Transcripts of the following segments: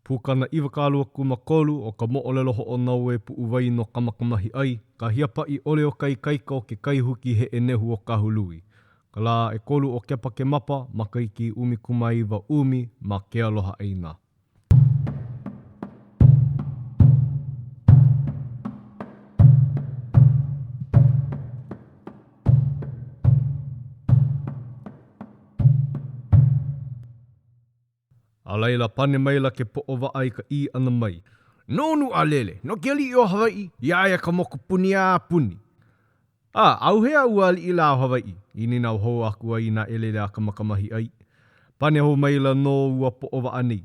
Pukana 23 o ka moʻolelo hoʻonaue puʻuwai no Kamakamahiʻai, ka hiapaʻi ʻole o ka ikaika o ke kai huki heʻe nehu o Kahului. Ka lā ʻekolu o Kepakemapa, makahiki 19 ʻumi, ma ke Aloha ʻĀina. A laila, pane maila ke poʻo waʻa i ka ʻī ʻana mai. No Nuʻalele, no ke aliʻi o Hawaiʻi, iā ia ka mokupuni a puni. A, ʻauhea ua aliʻi lā o Hawaiʻi? i nīnau hou aku ai nā ʻelele a Kamakamahiʻai. Pane hou maila nō ua poʻo waʻa nei.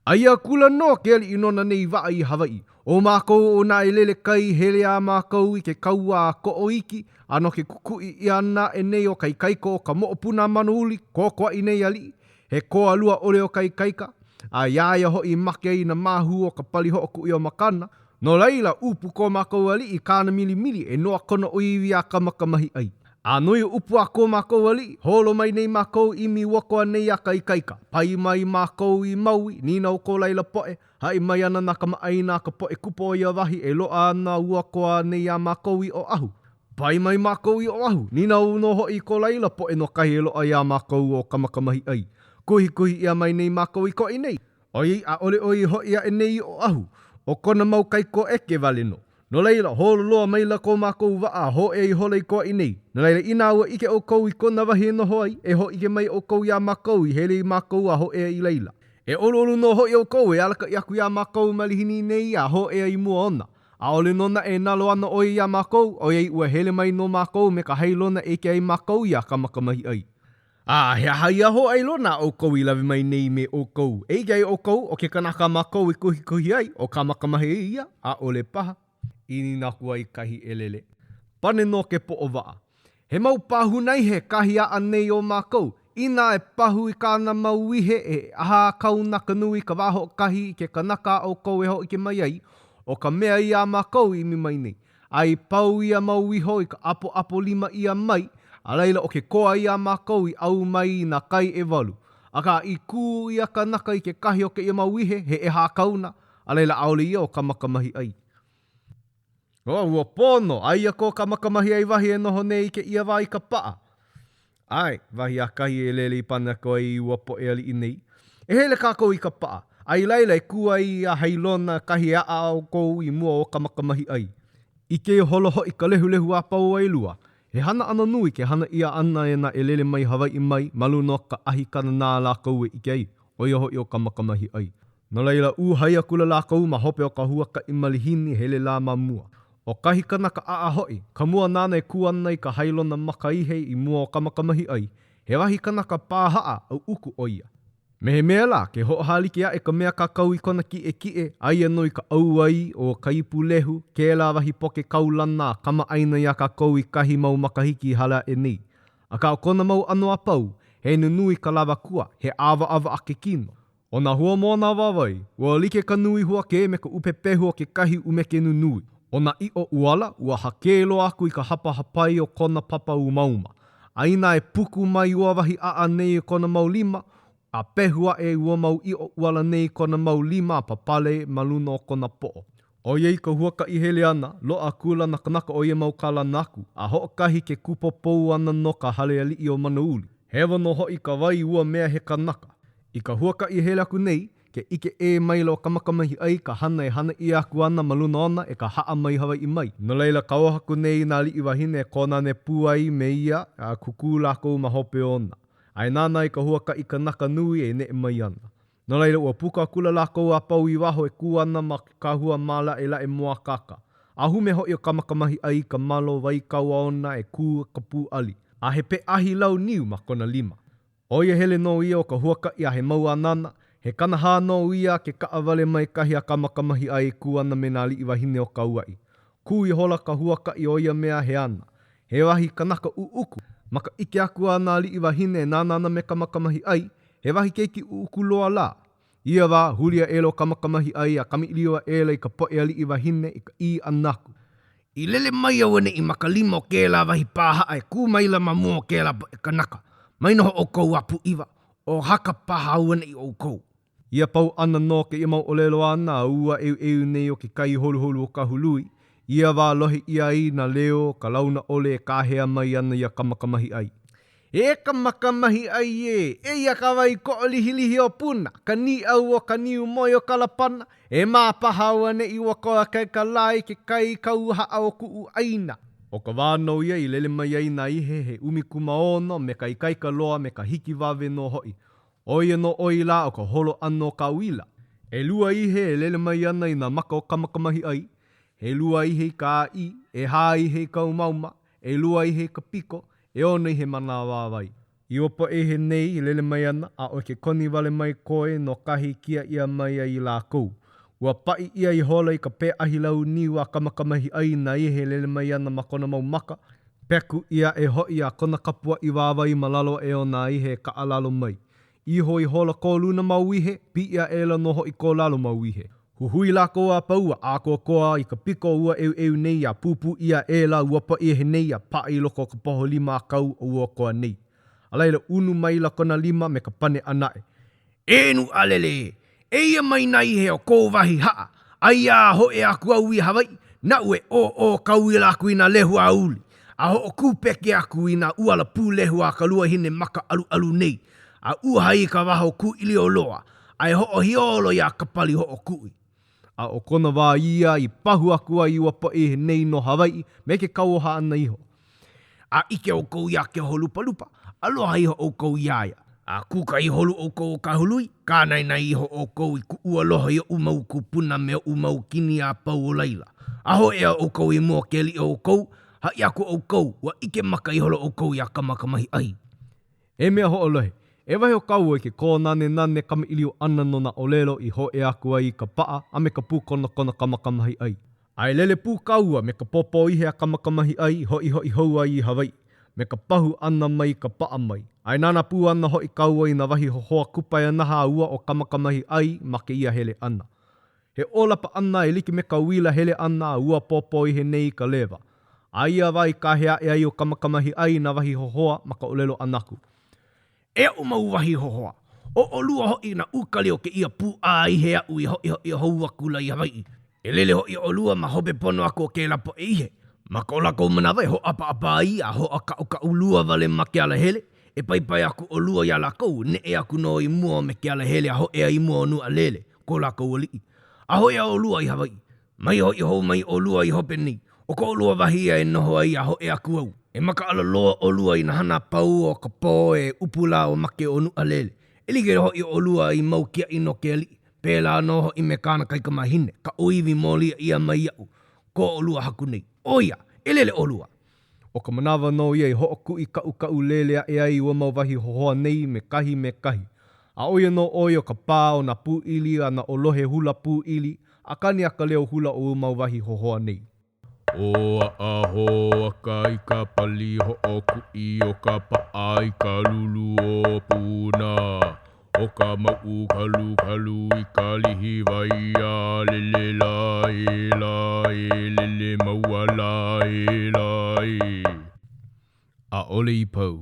Aia akula nō ke aliʻi nona nei waʻa i Hawaiʻi. ʻO mākou ʻo nā ʻelele kai hele a mākou i ke kaua a Koʻoiki, a no ke kukuʻi ʻia ʻana aʻe nei o ka ikaika o ka moʻopuna a Manouli, ko Kauaʻi nei aliʻi, he koa lua ʻole o ka ikaika, a iā ia hoʻi i make ai i nā māhū o ka pali hoʻokuʻi o Makana, no laila, ʻupu ko mākou aliʻi i kāna milimili e noa kona ʻōiwi iā Kamakamahiʻai. A no ia ʻupu a ko mākou aliʻi, holo mai nei mākou ʻimi ua koa nei a ka ikaika. Pai mai mākou i Maui, nīnau ko laila poʻe, haʻi mai ana nā kamaʻāina a ka poʻe kupa o ia wahi e loaʻa ana ua koa nei iā mākou i Oʻahu. Pai mai mākou i Oʻahu, nīnau nō hoʻi i ko laila poʻe no kahi e loaʻa iā mākou ʻo Kamakamahiʻai. Kuhikuhi ʻia mai nei mākou i Kauaʻi nei, ʻoiai ʻaʻole ʻo ia i hoʻi aʻe nei i Oʻahu, ʻo kona mau kaikoʻeke wale nō. No laila, holo loa maila ko mākou waʻa a hōʻea ihola i Kauaʻi nei. No laila, inā ua ʻike ʻoukou i kona wahi e noho ai, e hōʻike mai ʻoukou iā mākou i hele ai mākou a hōʻea i laila. E ʻoluʻolu nō hoʻi ʻoukou e alakaʻi aku iā mākou malihini nei a hōʻea i mua ona. ʻAʻole nō naʻe e nalo ana ʻo ia iā mākou, ʻoiai ua hele mai nō mākou me ka hailona e ʻike ai mākou iā Kamakamahiʻai. A he aha ia hōʻailona a ʻoukou i lawe mai nei me ʻoukou, e ʻike ai ʻoukou, ʻo ke kanaka a mākou i kuhikuhi ai, ʻo Kamakamahiʻai ia, ʻaʻole paha? I nīnau aku ai kahi ʻelele. Pane nō ke poʻo waʻa. He mau pāhuna ihe kahi aʻa nei o mākou. Inā e pahu i kāna mau ihe he ʻehā kauna ka nui i ka wā hoʻokahi i ke kanaka a ʻoukou e hōʻike mai ai, ʻo ka mea ia a mākou i ʻimi mai nei. A i pau ia mau iho i ka ʻapoʻapo lima ʻia mai, a laila ʻo ke koa ia a mākou i ʻau mai i nā kai ʻewalu. Akā, i kū ia kanaka i kekahi o kēia mau ihe, he ʻehā kauna, a laila ʻaʻole ia ʻo Kamakamahiʻai. Oh, ua pono, aia ko Kamakamahiʻai wahi e noho nei i kēia wā i ka paʻa. ʻAe, wahi a kahi ʻelele i pane aku ai i ua poʻe aliʻi nei. E hele kākou i ka paʻa, a i laila e kū ai ia hailona kahi e aʻa ʻoukou i mua o Kamakamahiʻai. ʻIke ihola hoʻi ka lehulehu a pau o ʻElua, he hana ʻano nui ke hana ʻia ʻana e nā ʻelele mai Hawaiʻi mai ma luna o ka ʻahi kananā a lākou e ʻike ai, ʻo ia hoʻi ʻo Kamakamahiʻai. No laila, uhai akula lākou ma hope o ka huakaʻi malihini hele lā ma mua. ʻO kahi kanaka ʻaʻa hoʻi, ka mua nāna e kū ana i ka hailona maka ihe i mua o Kamakamahiʻai, he wahi kanaka pāhaʻa a ʻuʻuku ʻo ia. Me he mea lā, ke hoʻohālike aʻe ka mea kākau i kona kiʻekiʻe, aia nō i ka ʻauwai o Kaipulehu, kēlā wahi poke kaulana a kamaʻāina iā kākou i kahi mau makahiki i hala aʻe nei. Akā ʻo kona mau ʻano a pau, he nunui ka lawa kua, he ʻāwaʻawaʻa ke kino. ʻO nā hua moana wāwae, ua like ka nui huakē me ka ʻupepehu o kekahi ʻumeke nunui. ʻO nā ʻiʻo ʻuala, ua hakē loa aku i ka hapahapai o kona papa umauma. A inā e puku mai ua wahi ʻaʻa nei i kona mau lima, a pehu aʻe ua mau ʻiʻo ʻuala nei i kona mau lima a papale ma luna o kona poʻo. ʻOiai ka huakaʻi hele ʻana, loaʻa akula nā kanaka o ia mau kalana aku, a hoʻokahi ke kūpopou ʻana no ka hale aliʻi o Manouli. Hewa nō hoʻi ka wai i ua mea he kanaka. I ka huakaʻi e hele aku nei, ke ʻike ʻē maila ʻo Kamakamahiʻai i ka hana e hana ʻia aku ana ma luna ona e ka haʻa mai Hawaiʻi mai. No laila, kauoha aku nei i nā aliʻi wahine e kōnane pū ai me ia, a kukū lākou ma hope ona. A e nānā i ka huakaʻi kanaka nui e neʻe mai ana. No laila, ua puka akula lākou a pau i waho e kū ana ma ke kahua mālaʻelaʻe mōakāka. A hume hoʻi ʻo Kamakamahiʻai i ka malo wai kaua ona e kū ka pūʻali, a he peʻahi lau niu ma kona lima. ʻO ia hele nō ia o ka huakaʻi a he mau anana, he 40 nō ia ke kaʻawale mai kahi a Kamakamahiʻai e kū ana me nā aliʻi wahine o Kauaʻi. Kū ihola ka huakaʻi o ia mea he ana. He wahi kanaka ʻuʻuku. Ma ka ʻike aku a nā aliʻi wahine e nānā ana me Kamakamahiʻai, he wahi keiki ʻuʻuku loa lā. I ia wā, huli aʻela ʻo Kamakamahiʻai a kamaʻilio aʻela i ka poʻe aliʻi wahine i ka ʻī ʻana aku. I lele mai auaneʻi ma ka lima o kēlā wahi pāhaʻa e kū maila ma mua o kēlā poʻe kanaka, mai noho ʻoukou a pūʻiwa, o haka paha auaneʻi ʻoukou. Ia pau ʻana nō kēia mau ʻōlelo āna a ua ʻeuʻeu nei o ke kai holuholu o Kahului, ia wā lohe ʻia ai nā leo o ka launa ʻole e kāhea mai ana iā Kamakamahiʻai. E Kamakamahiʻai ē, eia ka wai koʻolihilihi o Puna, ka nīʻau o ka niu moe o Kalapana, e mā paha auaneʻi ua koa ikaika lā i ke kai kauhaʻa o kuʻu ʻāina. ʻO ka wā nō ia i lele mai ai nā ihe he 16 me ka ikaika loa me ka hikiwawe nō hoʻi. ʻO ia nō ʻoi lā o ka holo ʻana o ka uila. ʻElua ihe e lele mai ana i nā maka o Kamakamahiʻai, ʻelua ihe i ka ʻāʻī, ʻehā ihe i ka umauma, ʻelua ihe i ka piko, ʻeono ihe ma nā wāwae. I ua poʻe ihe nei i lele mai ana, a ʻo ke koni wale mai koe no kahi i kia ʻia mai ai lākou. Ua paʻi ʻia ihola i ka pē ahi lau niu a Kamakamahiʻai nā ihe e lele mai ana ma kona mau maka, Peku ʻia aʻe hoʻi a kona kapuaʻi wāwae ma lalo aʻe o nā ihe e kaʻalalo mai. Iho ihola ko luna mau ihe, piʻi aʻela nō hoʻi ko lalo mau ihe. Huhui lākou a pau a ʻākoakoa i ka piko o ua ʻeuʻeu nei a pūpū ʻia aʻela ua poʻe ihe nei a paʻa i loko o ka poho lima ʻākau o ua koa nei. A laila, unu maila kona lima me ka pane ʻana aʻe, E Nuʻalele ē, eia mai nā ihe o kō wahi haʻa, aia a hōʻea aku au i Hawaiʻi, naʻu e ʻōʻō ka uila aku i nā lehua aouli, a hoʻokūpeke aku i nā ʻuala pūlehu a ka luahine maka ʻaluʻalu nei, a uhai i ka waha o Kūʻīlioloa, a e hoʻohiolo iā Kapalihoʻokuʻi. A ʻo kona wā ia i pahu aku ai ua poʻe ihe nei no Hawaiʻi me ke kauoha ʻana iho. A ʻike ʻoukou iā Keoholupalupa, aloha iho ʻoukou iā ia. A kūkaʻi holu ʻoukou o Kahului, kānaenae iho ʻoukou i kuʻu aloha i oʻu mau kūpuna me oʻu mau kini a pau o laila. A hōʻea ʻoukou i mua o ke aliʻi o ʻoukou, haʻi aku ʻoukou, ua ʻike maka ihola ʻoukou iā Kamakamahiʻai. E mea hoʻolohe, e wahi o kāua i ke kōnanenane kamaʻilio ʻana no nā ʻōlelo i hōʻea aku ai i ka paʻa a me ka pūkonakona Kamakamahiʻai. A e lele pū kāua me ka pōpō ihe a Kamakamahiʻai i hoʻihoʻi hou ai i Hawaiʻi, me ka pahu ʻana mai ka paʻa mai. A e nānā pū ana hoʻi kāua i nā wahi hohoa kupaianaha a ua ʻo Kamakamahiʻai ma kēia hele ʻana. He ʻōlapa ʻana e like me ka uila hele ʻana a ua pōpō ihe nei i ka lewa. A ia wā i kāhea aʻe ai ʻo Kamakamahiʻai i nā wahi hohoa ma ka ʻōlelo ʻana aku. E aʻu mau wahi hohoa, ʻo ʻolua hoʻi nā ukali o kēia pūʻā ihe aʻu i hoʻihoʻi hou akula i Hawaiʻi. E lele hoʻi ʻolua ma hope pono aku o kēlā poʻe ihe. Ma ko lākou manawa e hōʻapaʻapa ai a hoʻokaʻukaʻulua wale ma ke alahele, e paipai aku ʻolua iā lākou, neʻe aku nō i mua me ke alahele a hōʻea i mua o Nuʻalele, ko lākou aliʻi. A hōʻea ʻolua i Hawaiʻi, Mai hoʻi hou mai ʻolua i hope nei, ʻo ko ʻolua wahi ia e noho ai a hōʻea aku au. E makaʻala loa ʻolua i nā hana a pau o ka pō e ʻupu lā o make ʻo Nuʻalele. E like hoʻi ʻolua i mau kiaʻi no ke aliʻi, pēlā nō hoʻi me kāna kaikamahine, ka ʻōiwi mōlia ʻia mai iaʻu, ko ʻolua haku nei. ʻO ia, e lele ʻolua! ʻO ka manawa nō ia i hoʻokuʻi kaʻukaʻu lele aʻe ai ua mau wahi hohoa nei me kahi me kahi. A ʻo ia nō ʻoe ʻo ka pā o nā pūʻili a nā ʻōlohe hula pūʻili, a kani a ka leo hula o ua mau wahi hohoa nei. ʻO Aʻahoaka i ka pali hoʻokuʻi o ka paʻa i ka lulu o Puna. ʻO ka mauʻu kalukalu i ka lihi wai a lele lā e lā e lele mau a lā e lā e. ʻAʻole i pau.